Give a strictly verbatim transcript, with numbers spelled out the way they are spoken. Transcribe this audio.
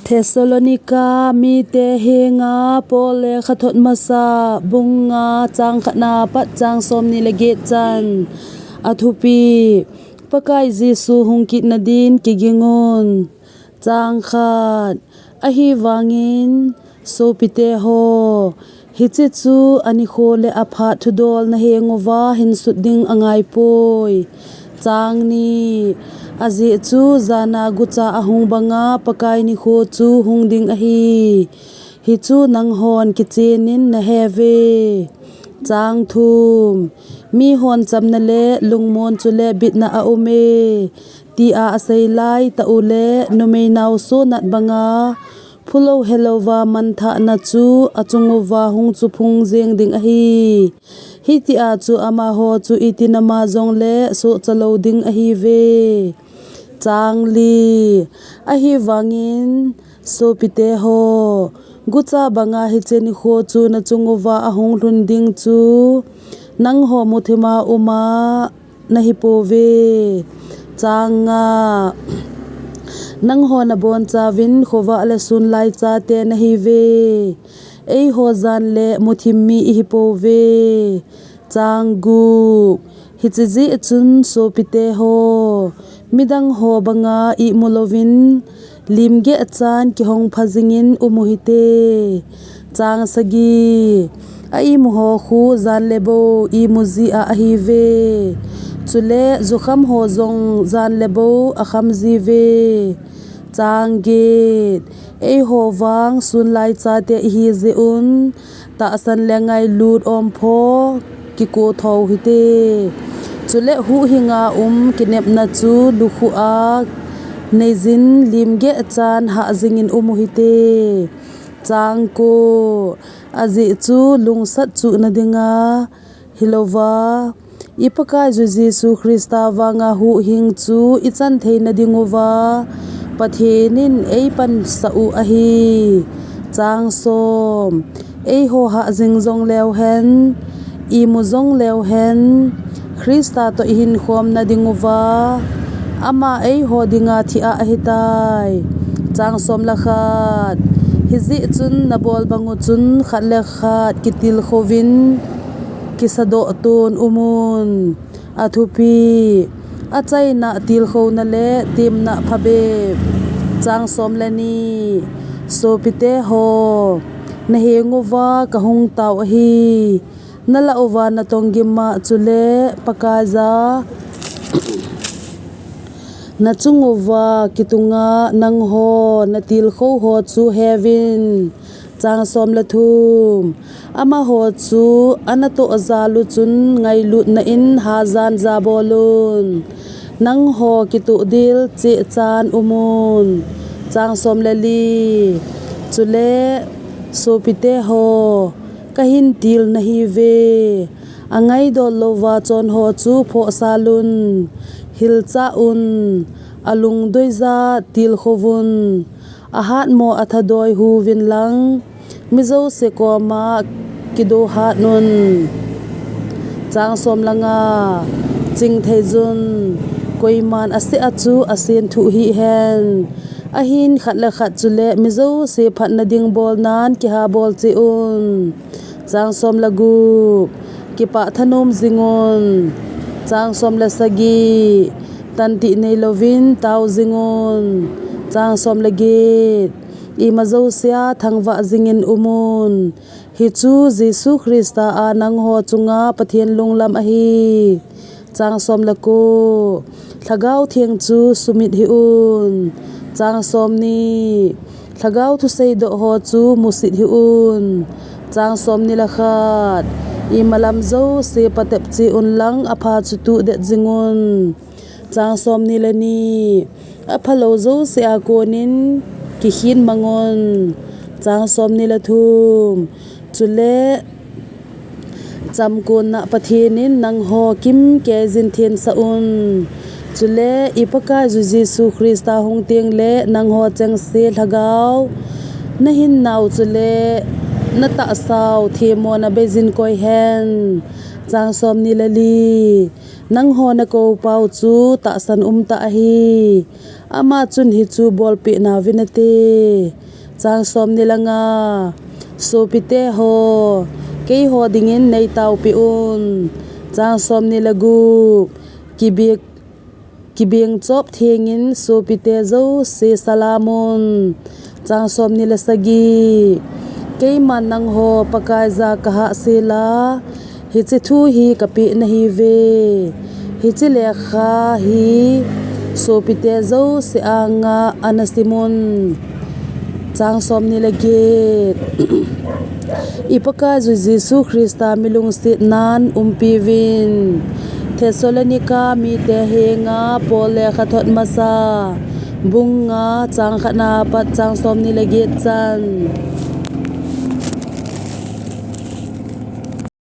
Thessalonica mite henga Paul lekhathot masa, bung nga, chang khatna pat chang somni le get chan. A thupi: Pakai Jesu hung kitna din kigingun. Chang khat. Ahivangin, sopite ho, hiche chu anikho le aphat thudol nahenguva hinsut ding angaipoi. Chang ni. Ajeh chu jana gucha ahung banga Pakai nikho chu hung ding ahi. Hichu nanghon kichenin naheuve. Chang thum. Mihon chamna le lungmon chule bitna aume, tia asei laitah ule, numei nao sonat banga, phulou helouva manthahna chu achunguva hung chuphung jeng ding ahi. Hitia chu amaho chu iti nama jongle sohcha lou ding ahiuve. Chang li. Ahivangin, sopite ho, gucha banga hiche nikho chu nachunguva ahung lhun ding chu nangho muthima uma nahipouve. Chang nga. Nangho nabonchauvin khovah le sunlai chate nahiuve. Eiho jan le muthim mi ihipouve. Chang gup. Hiche jeh chun sopite ho, midang ho banga imu louvin, limgeh chan kihong pha jingin um uhite. Chang sagi. A imu ho khu jan le bou imu jia ahiuve. Chule jukham ho jong jan le bou akham jiuve. Chang get. Eiho vang sunlai chate ihi jeh un, tahsan le ngailut ompho kiko thou hite. Chule huhhinga um kinepna chu lukhuh a neijin limgeh chan hah jingin um uhite. Chang ko. Ajeh chu lungsat chuhna dinga hilouva, i Pakaiyu Jesu Christa vanga huhhing chu ichan theina dinguva Pathen in eipansah u ahi. Chang som. Eiho hah jing jong leuhen, imu jong leuhen, Christa toh ihinkhomna dinguva ama eiho dinga thi a ahitai. Chang som le khat. Hijeh chun nabol bang u chun khat le khat kitilkhouvin kisadoh ton umun. A thupi: achaina, tilkhouna le temna phabep. Chang som le ni. Sopite ho, nahenguva kahung tao ahi. Nalah uva natong gim a chule Pakaiya nachunguva kitunga nangho natilkhou ho chu heuvin. Chang som le thum. Amaho chu anatoh jal u chun ngailutna in hajan ja bol un. Nangho kitoh dil cheh chan umun. Chang som le li. Chule sopite ho, kahin til nahiuve. Angaidol louva chon ho chu phohsal un, hilchah un, alungdoija tilkhouvun. Ahatmo athadoi huvin lang, mi jouse koma kidohat un. Chang som le nga. Chingthei jun, koiman aseh a chu asen thuh hih hen. Ahin khat le khat chule mi jouse phatna ding bolnan kihabol cheh un. Chang som le gup. Kipah thanom jing un. Chang som le sagi. Tantih neilouvin tao jing un. Chang som le get. Ima jousea thangvah jingin um un. Hichu Jesu Christa a nangho chunga Pathen lunglam ahi. Chang som le ko. Lhagao Theng chu sumit hih un. Chang som ni. Lhagao thusei doh ho chu musit hih un. Chang som ni le khat. Imalam jouse patep cheh un lang apha chu tuh det jing un. Chang som ni le ni. Aphalou jouse a konin kikhin mang un. Chang som ni le thum. Chule chamkonna Pathen in nangho kimkei jin thensah un. Chule i Pakaiyu Jesu Christa hung tengle nangho chengse lhagao nahin nau chule natahsau themmo nabeijin koi hen. Chang somni le li. Nangho nakoupau chu tahsan umtah ahi. Ama chun hichu bolpeh nauvin ati. Chang somni le nga. Sopite ho, keiho dingin neitaopeh un. Chang somni le gup. Kibek Kibeng chop thengin sopite jouse salam un. Chang somni le sagi. Keiman nangho Pakaiya kahahsel a, hiche thu hi kapeh nahiuve. Hiche lekha hi sopite jouse anga ana simun. Chang somni le get. I Pakaiyu Jesu Christa milungsetnan umpiuvin. Thessalonica mite henga Paul lekhathot masa, bung nga, chang khatna pat chang somni le get chan.